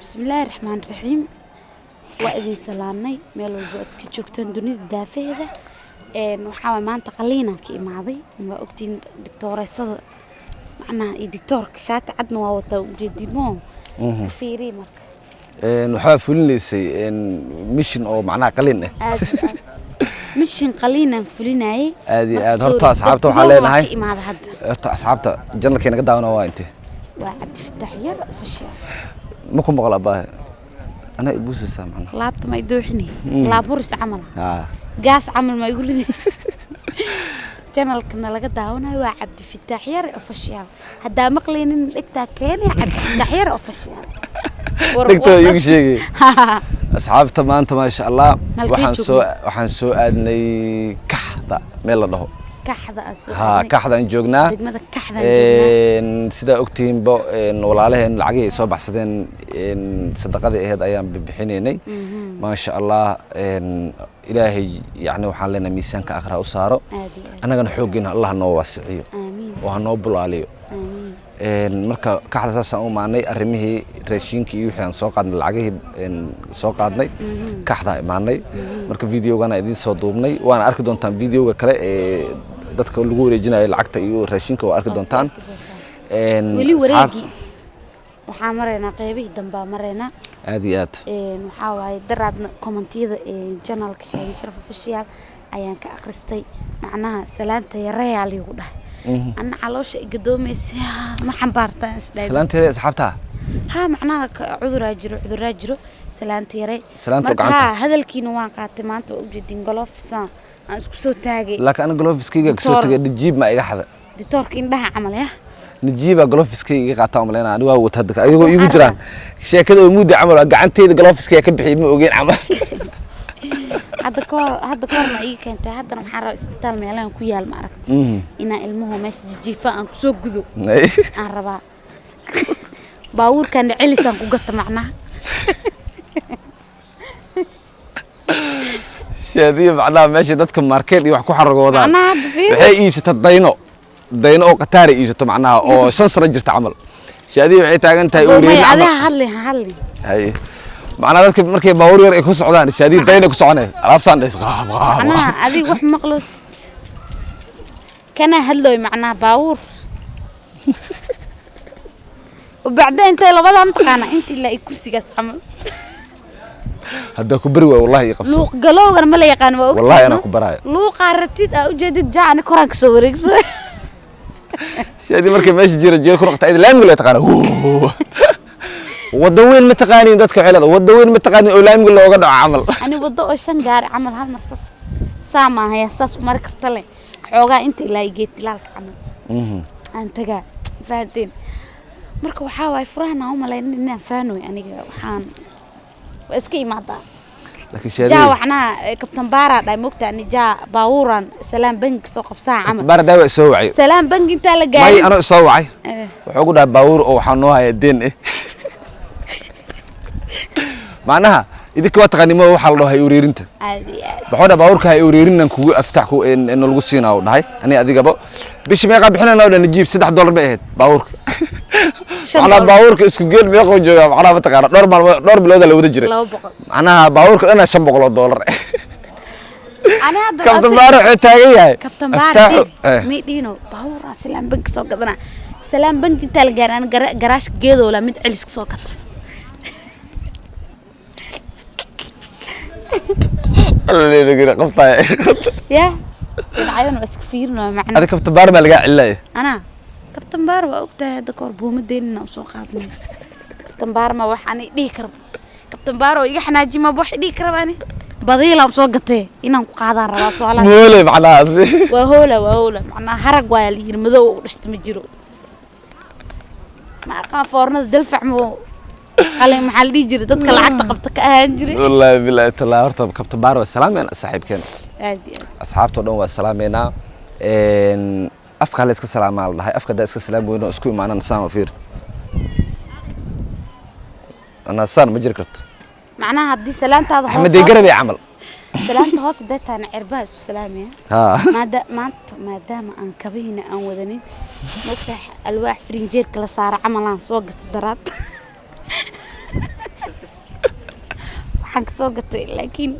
Bismillaahi raxmaani raxiim. Waa idin salaamnay meel walba aad ka joogtaan dunida daafaheeda. Waxaa waay maanta qaliinaan ka imaaday. Waa ogtiin dictooreysada, macnaha iyo dictoorka shaati cadna waa wataa, ujeedimo iska fiiriye marka. Waxaa fulinaysay mission oo macnaha qaliin ah. Aad iyo aad mission qaliinaan fulinayay. Aad iyo Marka aad. sorry, Horta asxaabta waxaa dadweynaha waa leenahay ka imaada hadda. Horta asxaabta channelkay naga daawana waa intee? Waa Cabdifataax Yar Official. Ma ku maqal abaahe, anaa ibuusaysaa macnaha. Laabta ma idooxini, laaburis camal, haa, gaas camal ma igu ridi. Channelkana laga daawanayo waa Cabdifataax Yar Official. Haddaa maqlaynin, dhegtaa keenay Cabdifataax Yar Official. Dhegtooda iigu sheegay. Asxaabta, maanta maasha Allah, Halkee waxaan soo joognaa? Waxaan soo aadnay Kaxda, meel la dhaho. Kaxda aan soo haa, aadnay. Kaxdaan joognaa. Degmada Kaxdaan joognaa. Sidaa ogtihiinba, walaalaheen lacagihii ay soo baxsadeen, sadaqadii ahayd ayaan bixinaynay. Maasha Allah, Ilaahay yani waxaan leenahay miisaanka akhra u saaro. Aad iyo aad. Annagana xooggeena Allah noo waasiciyo aamiin oo ha noo bulaaliyo. Aamiin. Marka Kaxda saasaan u imaanay, arrimihii raashinkii iyo wixii aan soo qaadnay, lacagihii soo qaadnay, Kaxdaa imaanay. Marka videogana idiin soo duubnay, waana arki doontaan videoga kale ee dadka lagu wareejinayo lacagta iyo raashinka, waa arki doontaan. Weli wareegi waxaa maraynaa, qeybihii dambaa maraynaa. Aad iyo aad. Waxaa waaye daraadna commentiyada channelka Shaadi Sharaf Official ayaan ka akhristay, macnaha salaanta yareeyaa liigu dhahay. Anna caloosha igadoomaysa, ma xambaartaan isdhahay. Salaanta yaree asxaabta. Haa, macnaha cuduraa jiro, cuduraa jiro, salaanta yaree. Salaanta Marka gacanta. Haa, hadalkiina waan qaatay. Maanta waa ujeedin galoofisaan aan isku soo taagay. Laakiin aniga galofiskayga kasoo Doctor. tagay, Najiib ma iga xada. Ditoorka indhaha camal ya. Najiiba galofiskayga iga qaataa umaleynaa. Aniga waa wata hadda ayagoo iigu Waxaa jiraan sheekada oo muddi camal gacanteyda galofiskayga ka bixiyay, ma ogeen camal. Hadda ka hor ma ii keentay. Haddana waxaan rabaa isbitaal meelahan ku yaal, ma aragta, inaan ilmuhu meesha jijiifa aan kusoo gudo aan rabaa. Baabuurkan celisaan ku gata macnaha. Shaadiya macnaha meesha dadka market iyo wax ku xaragoodaan Macnaha hadda fiiri. Waxay iibsata dayno, dayno oo qataara iibsato, macnaha oo 5 sano jirta camal. Shaadiya waxay taagan tahay May ureerin camal. Adiga hadli, ha hadli. Haye, macnaha dadka markay baabuur yar ay ku socdaan, Shaadiya dayna ku soconay, alaabsaan dhays qaab qaab. Macnaha adiga wax maqlos kana hadlooy, macnaha baabuur وبعدين intay labadaa mataqaana inta ilaa iyo kursigaas camal. Haddaa ku bari waay, wallahi ii qabso. Luuq galowgana ma la yaqaan, waa ogtahay, Wallahi anaa no? ku baraayo. Luuqaa rabtid aa ujeedid, jaa ani koraan kasoo wareegso. Shaadiya markay meesha jira jira ku noqota, ayada laamiga loo taqaana, waddo weyn ma taqaanin. Dadka waxay leedahay waddo weyn ma taqaanin oo laamiga looga dhaco camal. Ani waddo oo shan gaari camal hal mar saas saa maahaya, saas u mari karta le, xoogaa inta ilaa iyo geed tilaalka camal aan tagaa, fahanteen? Marka waxaa waaye furahan aan u malaynin inaan faanoy aniga, waxaan waa iska imaadaa. Laakiin jaa Shaadiya waxnaha kabtan baaraa dhahay, mogta, ani jaa baabuuran Salaam Bangi soo qabsaa camal. Baara daawa soo wacay. Salaam Bangi intaa la may gaarin anoo soo wacay. Wuxuu ugu dhahay baabuur oo waxaa noo haya deen eh, macnaha idinka waa taqaanimo, waxaa la dhaho hay ureerinta. Aad iyo aad. Waxuu dhahay baabuurka hay ureerinan kugu aftax ku in lagu siinaa, uu dhahay ani adigaba bishii meeqaa bixinayna oo dhan. Najiib $3 may ahayd baabuurka. Shan Macnaha dollar. Baabuurka isku geel meequu joogaa, macnaha ma taqaana, dhowr maalmood, dhowr bilooda la wada jiray. 200. Macnaha baabuurka dhana $500. Ani hadda Kabtan Baara wuxuu taagan yahay kabtan baara Aftaaxu may dhihino baabuuraa Salaam Bangi soo gadanaa. Salaam Bangi intaa la gaarin ani garaashka geedoola mid celis ka soo gata. Alla leeyahay qabtaay. Ya dhinacyadan waa iska fiirinaya macnaha. Adiga kabtan Baara baa lagaa celinaya. Anaa kabtan baar waa ogtahay, hadda kahor buumadeynina usoo qaadnay. Kabtan baar ma wax ani dhihi karo, kabtan baar oo iga xanaaji ma wax dhihi karaba. Ani badiilaan soo gatee inaan ku qaadaan rabaa soolaa. Moole macnahaasi. Waa hoola, waa hoola, macnaha harag waa la yiri, madow u dhashta ma jiro, ma aqaan foornada dalfac ma qalin, maxaa la dhihi jiray dadka lacagta qabta ka ahaan jiray. Wallaahi bilaahi tallaahi, horta kabtan Baar waa salaameynaa saaxiibkeen. Aad iyo aad. Asxaabtoo dhan waa salaameynaa. Afka hala iska salaamaa la dhahay, afka haddaa iska salaam weyno isku imaanana saan waa fiir, anaa saan ma jiri karto. Macnaha haddii salaantaada hoos Axmed Garabey camal. Salaanta hoos hadday tahayna cirbaha isu salaamaya. Haa. Maanta maadaama aan kabihiina aan wadanin, mogtahay, alwaax firinjeerka la saara camal aan soo gata daraad. Waxaan kasoo gatay, laakiin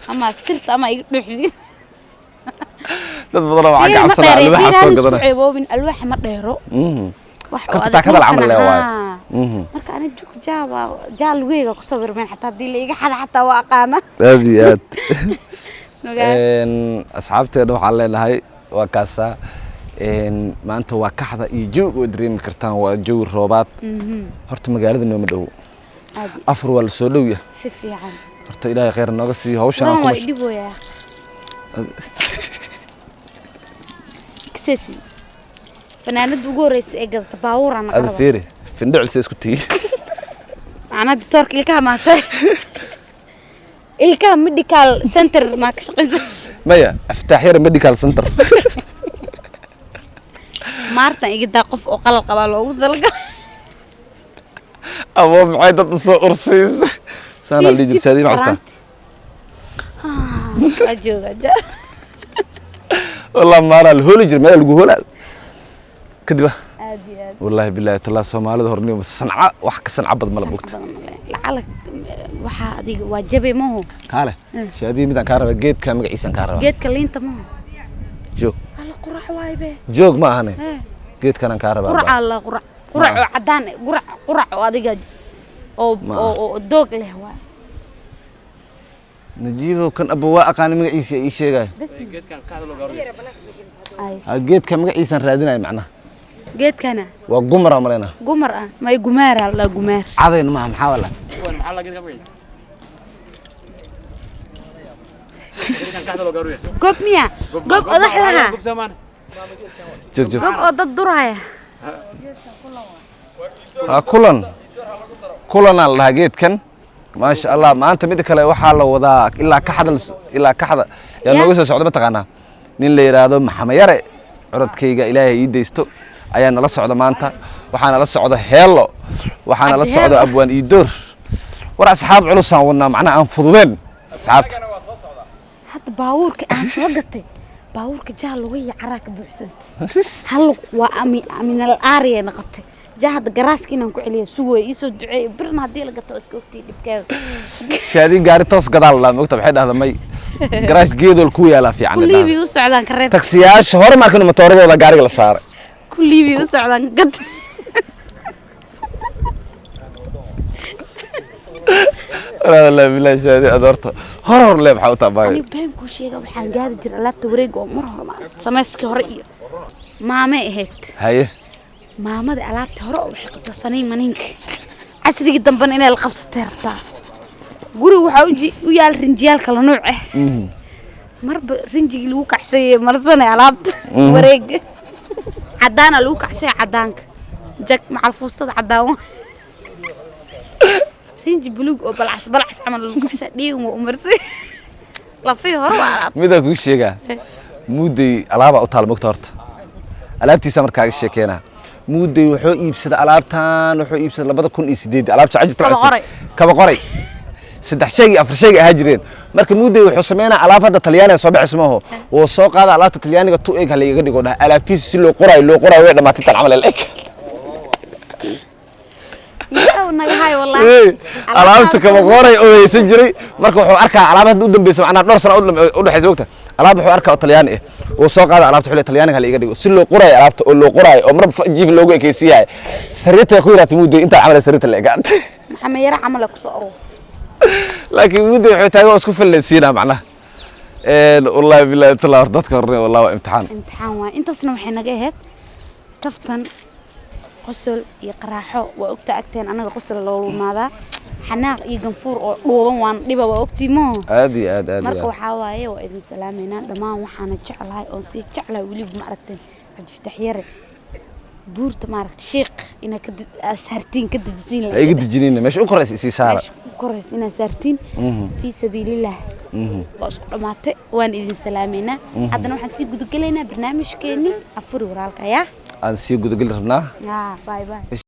ama sirta ama iga dhuuxdin. Dad badan waxaa ka cabsanaa alwaaxa soo gadana. Ceeboobin, alwaaxa ma dheero. Wax oo Kabta adag taakada camal dhulkana, lee waaye. Haa. Marka ani juk jaa waa jaa lugeyga ku sawirmeen, xataa haddii la iga xada xataa waa aqaana. Aad iyo aad. Ogaa. Asxaabteena waxaan leenahay waa kaasaa. Maanta waa Kaxda iyo jawiga oo dareemi kartaan, waa jawi roobaad. Horta magaalada nooma dhowo. Aad Afar waa lasoo dhow yahay. Si fiican. Horta Ilaahay khayr nooga siiyo hawshan aan Ran ku waa idhiboyaa kasesi fanaanada ugu horeysa ee gadata baabuuraan. Ada fiiri, findhicilsa isku tiyi. Macnaa ditoorka ilkaha maatay, ilkaha medical center maa ka shaqeysa? Maya, Aftaaxyara Medical Center. Maartan iga daa, qof oo qalal qabaa loogu talagalay. Ama maxay dad usoo ursiisa saanaa dhihi jirtay adii, ma xasuustaa? Waa jooga ja. Wallah maaraa la hooli jira, meelaa lagu hoolaa kadib ah. Aad iyo aad. Wallaahi bilaahi talaa, Soomaalida horniyo sanca, wax ka sanca badan mala bogta. Badan male. Lacala waxaa adiga waa jabe maho. Kaale Shaadiyi, midaan kaa rabaa, geedka magaciisaan kaa rabaa. Geedka liinta maho. Joog. Alla, qurac waay be. Joog ma ahane. Eh. Geedkanaan kaa rabaa. Qurac alla, qurac qurac oo cadaan eh, qurac qurac oo adiga oo Ma oo oo doog leh waa. Najiibow, kan abba waa aqaani, magaciisa ii sheegay. Bas ay. Ha, geedka magaciisaan raadinayo macnaha. Geedkana. Waa gumara malaynaa. Gumar ah may, gumaar alla, gumaar. Cadayna maaha, maxaa wala? Maxaa la geedka magaciisa? Geedkan kaxda loo gaaruya. Gob miya, gob odaxdaha. Gob saamaan. Joog, joog. Gob oo dad duraya. Ha, kulan kulanaa la dhahaa geedkan, maasha Allah. Maanta mida kale waxaa la wadaa ilaa Kaxda, ilaa Kaxda yaa Ya. nooga soo socda, mataqaanaa nin la yidhaahdo Maxamed Yare, curadkayga Ilaahay ii daysto, ayaa nala socda maanta. Waxaa nala socda Heelo, waxaa nala Cabdi socda Heelo. Abwaan Iidoor. War asxaab culusaan wadnaa, macnaha aan fududeen asxaabta. Hadda baabuurka aan soo gatay, baabuurka jaa lagu iyo caraa ka buuxsantay, hal waa ami aminal aariya noqotay jaa. Hadda garaashka inaan ku celiyo sugooy, iisoo duceeyo. Birna haddii la gato waa iska ogtay dhibkeeda. Shaadin gaari toos gadaal la mogta, waxay dhahda may, garaash geedool ku yaalaa fiican. Kulliibii u socdaan kareed. Taksiyaasha hore maakin matooradooda gaariga la saaray. Kulliibii u socdaan gad. Wallaahi billahi Shaadi, adoorta hor hor le maxaa u taabaayo? Aniga been kuu sheega, waxaan gaari jiray alaabta wareega oo mar hore samayskii hore iyo maamay ahayd. Haye. Maamada alaabta hore oo waxay qabtaa sanayn maninka, casrigii dambena inay la qabsatay rabtaa. Guriga waxaa u yaal rinjiyaal kala nuuc ah, marba rinjigii lagu kacsayay marsane alaabta wareega cadaana lagu kacsaya, cadaanka jag macal fuustada cadaan waa. Rinji buluug oo balcas balcas camal lagu kacsaya dhiigan waa u marsay lafihii hore waa alaab. Midaan kuu sheegaa, Muudey alaabaa u taal mogta, horta alaabtiisa markaaga sheekeynaa. Muudey wuxuu iibsaday alaabtan, wuxuu iibsaday 2008 alaabta cajibta. Kaba qoray. Kaba qoray, saddex shay iyo afar shay ahaa jireen. Marka Muudey wuxuu sameynaa alaab hadda Talyaaniga soo baxayso maaho, wuu soo qaada alaabta Talyaaniga tu eeg ha laygaga dhigo dhaha. Alaabtiisa si loo qoraayo loo qoraayo, way dhamaatay tan camal eg. Muxuu naga hay wallaahi. Hey, alaabta kaba qoray oo haysan jiray. Marka wuxuu arkaa alaab hadda u dambeysa, macnaha dhowr sano u dhexaysa ogta. Alaab wuxuu arkaa oo Talyaani ah, wuu soo qaada alaabta xulay, Talyaaniga hala iga dhigo. Si loo qoraayo alaabta oo loo qoraayo oo marba jiif loogu ekeysiiyahay, sariirta ku yaraatay Muudey, intaa camal sariirta la egaantay. Maxamed Yare camal ku soo aruur. Laakiin Muudey wuxuu taagan oo isku fillaysiinaa macnaha. Wallaahi billahi talaa, hor dadka horne wallahi waa imtixaan. Imtixaan waay. Intaasna waxay naga ahayd kaftan, qosol iyo qaraaxo. Waa ogta agteen anaga qosol loogu imaadaa, xanaaq iyo ganfuur oo dhuuban waan dhiba, waa ogtii moo. Aad iyo aad, aad iyo Marka aad. Waxaa waaye waa idin salaameynaa dhammaan. Waxaana jeclahay oon sii jeclahay weliba, ma aragteen Cabdifataax Yare buurta, maaragta shiiq inaad ka aad saartiin, ka dejisiin. Ha iga dejinina, meesha u koraysa isii saara. Meesha ku koraysa inaad saartiin fii sabiilillaah. Waa isku dhammaatay, waan idin salaameynaa. Haddana waxaan sii gudagelaynaa barnaamijkeenii afuri walaalka ayaa Aan sii gudageli rabnaa. Bye bye.